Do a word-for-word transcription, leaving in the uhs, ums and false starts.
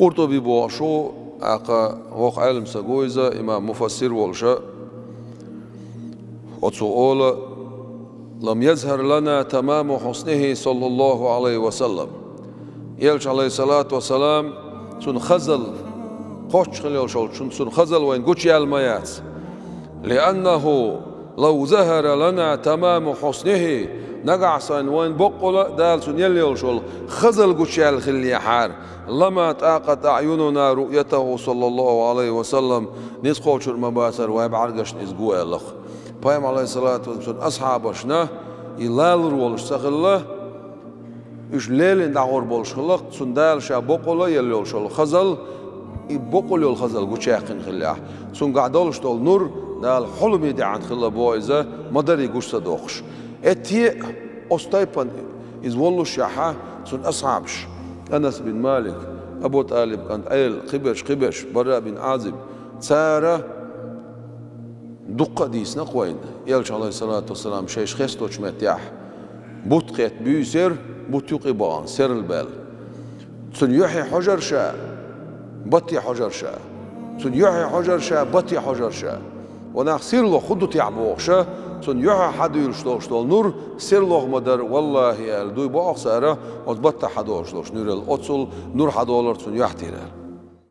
Къуртуби бохуш ву, тӀаккха вокху Ӏелам стаг ву иза, имам муфассир волуша, оцо олу: «Лам язхар лана тамаму хьуснихи, саллаллаху Ӏалайхи ва саллам». Элча, Ӏалайхиссалату вассалам, цуьнан хазал, кхоччуш хила йолуш йолчу цуьнан хазал вайна гучуяьлла ма яц. «Лианнаху лав захара лана тамаму хьуснихи», нагахь санна вайна боккъала а Дала цунна елла йолуш волу хазал гучуяьлла хиллехьара, «лама тӀакъат аъюнуна руъятаху, саллаллаху Ӏалайхи ва саллам», ницкъ кхочур ма бацара вайн бӀаьргашна иза го аьлла-кх. Пайхамар, Ӏалайхиссалату вассалам, цуьнан асхьабашна и лалур волуш ца хилла, уьш лелийна дӀагӀур болуш хилла-кх, цунна Дала ша боккъала а елла йолуш йолу хазал, и боккъала йолу хазал гучуяьккхина хиллехь, цуьнгахь долуш долу нур Дала хьуламе деана хилла боху иза, ма-дарра гуш ца дохуш. Эттехь а, оцу тайпана иза воллушехь, цуьнан асхьабаш, Анас бин Малик, Абу ТӀалиб кӀант Ӏела, кхиберш, кхиберш, Бараъ бин Ӏазиб, цара дуккха а дийцина-кх вайна, Элча, Ӏалайхиссалату вассалам, шайша хесточу меттехь бутт кхетта буьйсанера, бутт юкъа бахана, серла баьлла. Цуьнан юьхье хьожура ша, батте хьожура ша. Цуьнан юьхье хьожура ша, батте хьожура ша. Ва нах серло хӀун ду техь бохуша, цуьнан юьхье хьадуьйлуш долуш долу нур серло ма-дарра, валлахӀи, аьлла, дуй боху цара, оцу баттахь хьадолуш долуш нуьрал, оццул нур хьадолура цуьнан юьхь тӀера.